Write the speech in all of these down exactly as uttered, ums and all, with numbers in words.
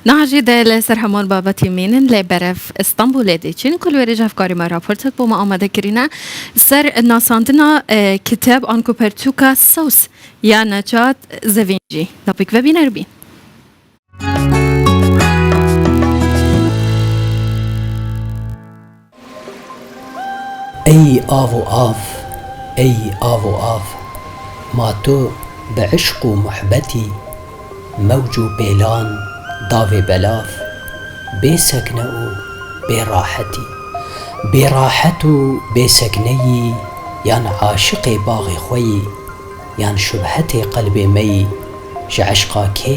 Niha jî de li ser heman babetî mînin lê berev Stenbolê diçin ku li wêrê ji hevkarê me raportek bo me amade kirîne ser nasandina, e, kiteb anku pertûka Sews ya Necat Zivîngî. Dapik ve bîner bî. Ey av û av, ey av û av, ma tu bi eşq û muhbetî, mewc û pêlan, davê belav, bê sekne û bê rahetî. Bê rahet û bê sekne yî, yan aşiqê baxê xwe yî, yan şubhetê qelbê me yî, ji eşqa kê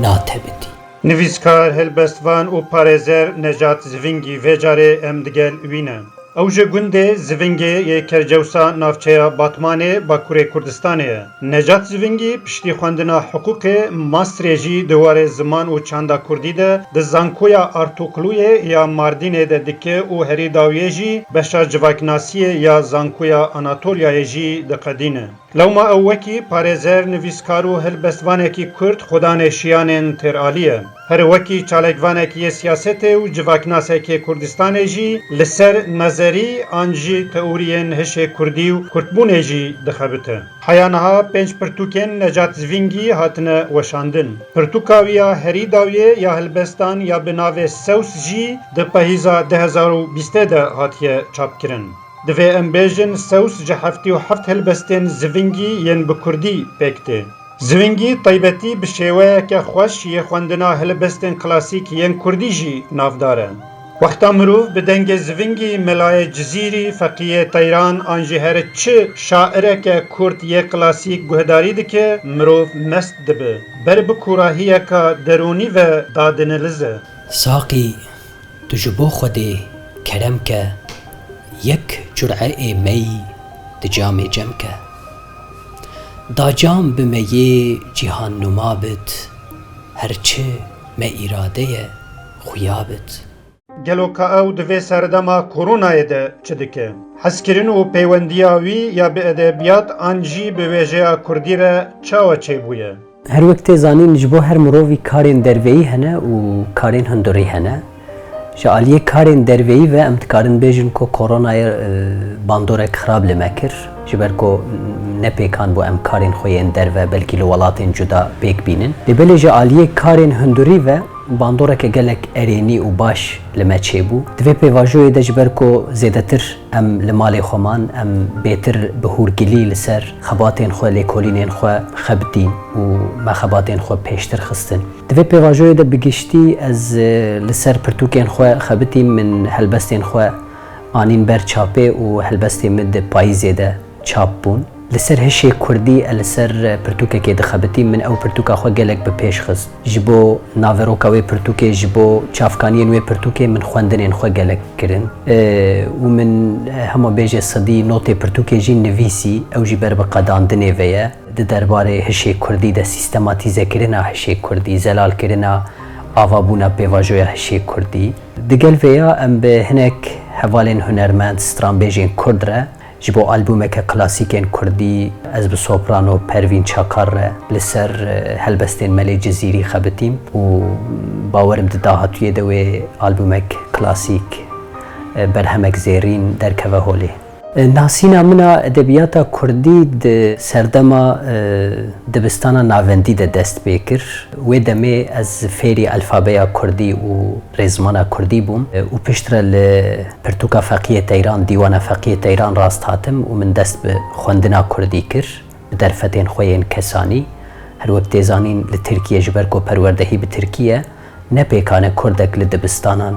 natebitî. Nivîskar, helbestvan û parêzer Necat Zivingî vê carê em digel wî ne. Ew ji gundê Zivingê yê Kercewsa navçeya Batmanê Bakurê Kurdistanê ye. Necat Zivingî piştî xwendina hiqûqê, masterê jî di warê ziman û çanda kurdî de di Zankoya Artukluyê ya Mardînê de dike û herî dawiyê jî beşa civaknasiyê ya Zankoya Anatolyayê jî diqedîne. Lewma ew wekî parêzer, nivîskar û helbestvanekî kurd xwedanê şiyanên têralî ye. Her wekî çalakvanekî yê siyasetê û civaknasekê Kurdistanê jî li ser nezerî an jî teoriyên hişê kurdî û kurdbûnê jî dixebite. Heya niha pênc pirtûkên Necat Zivingî hatine weşandin. Pirtûka wî ya herî dawiyê ya helbestan ya bi navê Sews jî di pehîza du hezar û bîstê de hatiye çapkirin. Divê em bêjin, Sews ji heftê û heft helbestên Zivingî yên bi kurdî pêk tê. Zivingî taybetî bi şêweyeke xweş yê xwendina helbestên klasîk yên kurdî jî navdar e. Wexta mirov bi dengê Zivingî Melayê Cizîrî, Feqiyê Teyran an jî her çi şaireke kurd yê klasîk guhdarî dike, mirov mest dibe. Ber bi kûrahiyeka derûnî ve dadinilize. Saqî, tu ji bo Xwedê kerem ke, yek cur'e ê meyî di camê cem ke. Da cam bi meyê cîhan numa bit, her çi me îrade ye xuya bit. Gelo ka ew di vê serdema koronayê de çi dike? Hezkirin û peywendiya wî ya bi edebiyat an jî bi wêjeya kurdî re çawa çêbûye? Her wek tê zanîn, ji bo her mirovî karên derveyî hene û karên hundirî hene. Ji aliyê karên derveyî ve em dikarin bêjin ku koronayê, e, bandorek xirab li me kir. Ji ber ku nepêkan bû em karên xwe yên derve belkî li welatên cuda pêk bînin. Lê belê ji aliyê karên hundirî ve bandoreke gelek erênî û baş li me çêbû. Di vê pêvajoyê de ji ber ku zêdetir em li malê xwe man, em bêtir bi hûrgilî li ser xebatên xwe, lêkolînên xwe xebitîn û me xebatên xwe pêştir xistin. Di vê pêvajoyê de bi giştî ez, e, li ser pirtûkên xwe xebitîm, min helbestên xwe anîn ber çapê û helbestê min di payîzê de çap bûn. Li ser hişê kurdî e, li ser pirtûkekê dixebitîm, min ew pirtûka xwe gelek bi pêş xist. Ji bo naveroka wê pirtûkê, ji bo çavkaniyên wê pirtûkê min xwendinên xwe gelek kirin. E, û min, e, hema bêje sedî notê pirtûkê jî nivîsî, ew jî ber bi qedandinê ve ye. Di derbarê hişê kurdî de, sîstematîzekirina hişê kurdî, zelalkirina avabûna pêvajoya hişê kurdî. Digel vêya em bi hinek hevalên hunermend, stranbêjên kurd re ji bo albûmeke klasîkên kurdî, ez bi soprano Pervîn Çakar re li ser, e, helbestên Melê Cizîrî xebitîm û bawerim di dahatûyê de wê albûmek klasîk, e, berhemek zêrîn derkeve holê. E, nasîna min a edebiyata kurdî di serdema, e, dibistana navendî de dest pê kir. Wê demê ez fêrî alfabeya kurdî û rêzmana kurdî bûm, e, û piştre li pirtûka Feqiyê Teyran, dîwana Feqiyê Teyran rast hatim û min dest bi xwendina kurdî kir, bi derfetên xwe yên kesanî. Her wek tê zanîn, li Tirkiye, ji ber ku perwerdehî bi tirkî ye, ne pêkan e kurdek li dibistanan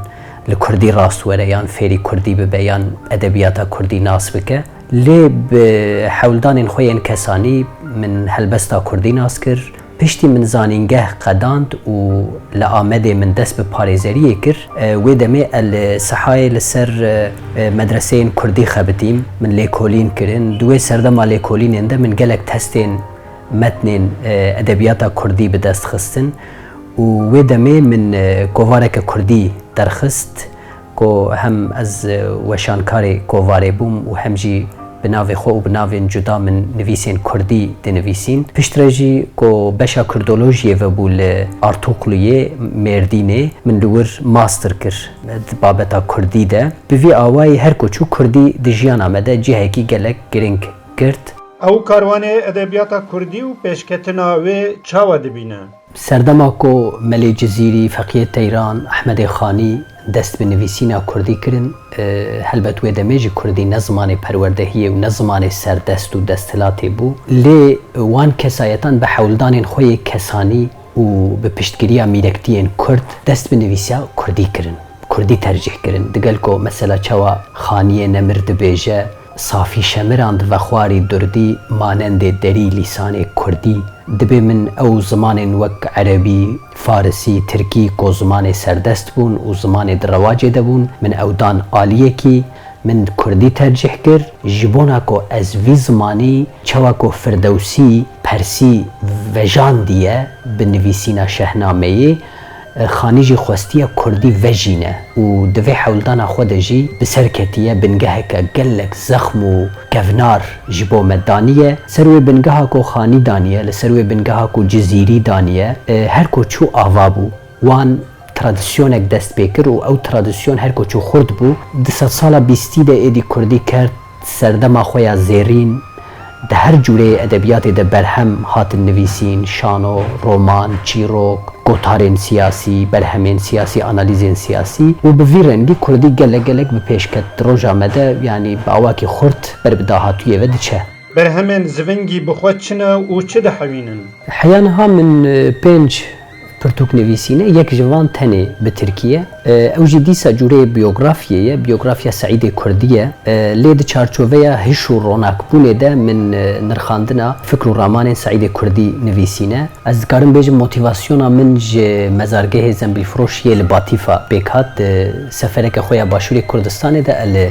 li kurdî rast were yan fêrî kurdî bibe yan edebiyata kurdî nas bike. Lê bi hewldanên xwe yên kesanî min helbesta kurdî nas kir. Piştî min zanîngeh qedand û li Amedê min dest bi parêzeriyê kir. E, wê demê ez li Sehayê li ser, e, e, medreseyên kurdî xebitîm. Min lêkolîn kirin. Di wê serdema lêkolînên de min gelek testên metnên, e, edebiyata kurdî bi dest xistin û wê demê min, e, kovareke kurdî derxist ku hem ez, e, weşankarê kovarê bûm û hem jî Bi navê xwe û bi navên cuda min nivîsên kurdî dinivîsîn. Piştre jî ku beşa kurdolojiyê vebû li Artukluyê, Mêrdînê, min li wir master kir di babeta kurdî de. Bi vî awayî her ku çû kurdî di jiyana me de cihekî gelek girîng girt. Ew karwanê edebiyata kurdî û pêşketina wê çawa dibîne? Serdema ku Melê Cizîrî, Feqiyê Teyran, Ehmedê Xanî dest bi nivîsîna kurdî kirin, e, helbet wê demê jî kurdî ne zimanê perwerdehiyê û ne zimanê serdest û desthilatê bû. Lê wan kesayetan bi hewldanên xwe yê kesanî û bi piştgiriya mîrektiyên kurd dest bi nivîsiya kurdî kirin. Kurdî tercîh kirin. Digel ku mesela çawa Xaniyê Nemir dibêje, Safî şemiran di vexwarî durdî, manendê derî lîsanê kurdî. Dibê min ew zimanên wek erebî, farisî, tirkî ku zimanê serdest bûn û zimanê di rewacê de bûn, min ew dan aliyekî, min kurdî tercîh kir. Ji bona ku ez vî zimanî, çawa ku Firdewsî Persî vejandiye bi nivîsîna Şehnameyê, Xanî jî xwestiye kurdî vejîne û di vê hewldana xwe de jî bi ser ketiye, bingeheke gelek zexm û kevnar ji bo me daniye. Ser wê bingeha ku Xanî daniye, li ser wê bingeha ku Cizîrî daniye, e, her ku çû ava bû. Wan tradisyonek dest pê kir û ew tradisyon her ku çû xurt bû. Di sedsala bîstî de êdî kurdî kert serdema xwe ya zêrîn. Di her cûreyê edebiyatê de berhem hatin nivîsîn, şano, roman, çîrok, gotarên siyasî, berhemên siyasî, analîzên siyasî û bi vî rengî kurdî gelek gelek bi pêş ket. Di roja me de, yanî bi awakî xurt ber bi dahatûyê ve diçe. Berhemên zivingî bi xwe çi ne û çi dihewînin? Heya niha min, e, pênc pirtûk nivîsîne, yek ji van tenê bi tirkî ye. E, ew jî dîsa cûreyê biyografiyê ye, biyografiya Seîdê Kurdî ye. E, lê di çarçoveya hiş û ronakbûnê de min, e, nirxandina fikr û ramanên Seîdê Kurdî nivîsîne. Ez dikarim bêjim, motîvasyona min ji mezargehê Zembîlfiroş yê li Batîfa pêk hat. Di sefereke xwe ya Başûrê Kurdistanê de ez li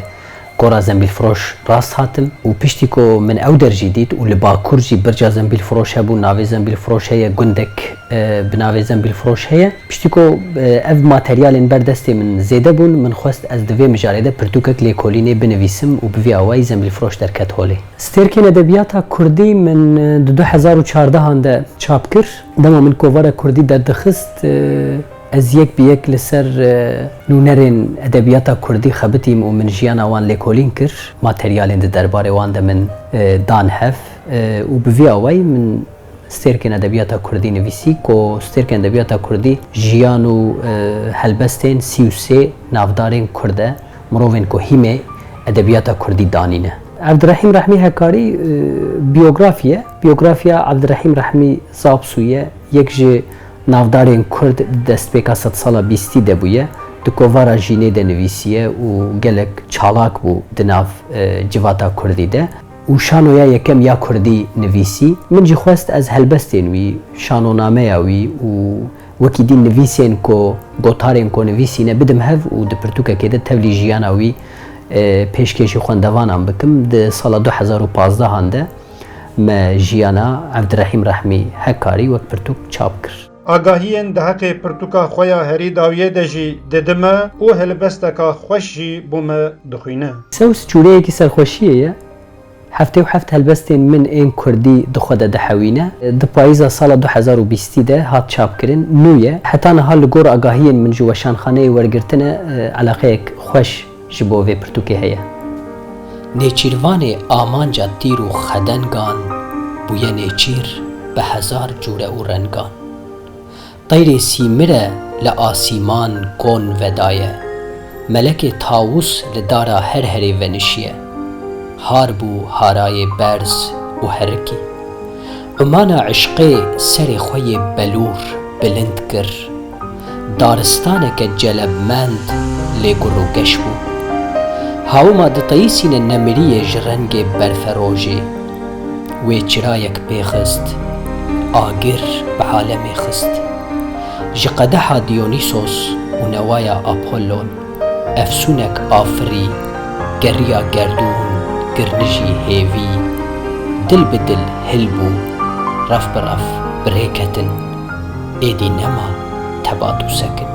Gora Zembîlfiroş rast hatim û piştî ku min ew der jî dît û li Bakur jî birca Zembîlfiroş hebû, navê Zembîlfiroş heye, gundek, e, bi navê Zembîlfiroş heye. Piştî ku, e, ev materyalên ber destê min zêde bûn, min xwest ez di vê mijarê de pirtûkek lêkolînê binivîsim û bi vî awayî Zembîlfiroş derket holê. Stêrkên edebiyata kurdî min, e, di du hezar û çardehan de çap kir. Dema min kovara kurdî derdixist, e, Ez yek bi yek li ser, e, nûnerên edebiyata kurdî xebitîm û min jiyana wan lêkolîn kir. Materyalên di derbarê wan de min, e, dan hev, e, û bi vî awayî min stêrkên edebiyata kurdî nivîsî, ku stêrkên edebiyata kurdî jiyan û, e, helbestên sî û sê navdarên kurd e, mirovên ku hîmê edebiyata kurdî danîne. Evdirehîm Rehmî Hekarî, e, biyografî ye. Biyografiya Evdirehîm Rehmî Zapsû ye. Yek ji navdarên kurd di destpêka sedsala bîstî de bûye, di kovara Jînê de nivîsiye û gelek çalak bû di nav, e, civata kurdî de û şanoya yekem ya kurdî nivîsî. Min jî xwest ez helbestên wî, şanonameya wî û wekî dî nivîsên ku, gotarên ku nivîsîne bidim hev û di pirtûkekê de tevlî jiyana wî, e, pêşkêşî xwendevanan bikim. Di sala du hezar û pazdehan de me jiyana Evdirehîm Rehmî Hekarî wek pirtûk çap kir. Agahiyên di heqê pirtûka xwe ya herî dawiyê de jî didime û helbesteka xweş jî bo me dixwîne. Sews cûreyekî serxweşiyê ye. Heftê û heft helbestên min ên kurdî di xwe de dihewîne. Di payîza sala du hezar û bîstî de hat çapkirin, nû ye. Heta niha li gor agahiyên min ji weşanxaneyê wergirtine, e, eleqeyek xweş ji bo vê pirtûkê heye. Nêçîrvanê amanca tîr û xedengan, bûye nêçîr bi hezar cûre û rengan. Teyrê sîmire li asîman kon vedaye, melekê tawus li dara her herê venişiye. Har bû harayê berz û herikî. Umana eşqê serê xwe yê belûr bilind kir. Daristaneke celebmend lê gur û geş bû. Hawima diteyîsîne nemiriyê ji rengê berferojê. Wê çirayek pê xist, agir bi alemê xist. Ji qedeha Dionîsos û newaya Apollon, efsûnek afirî, geriya gerdûn, girnijî hêvî, dil bi dil hil bû, ref bi ref bi rê ketin, êdî nema teba dûsekin.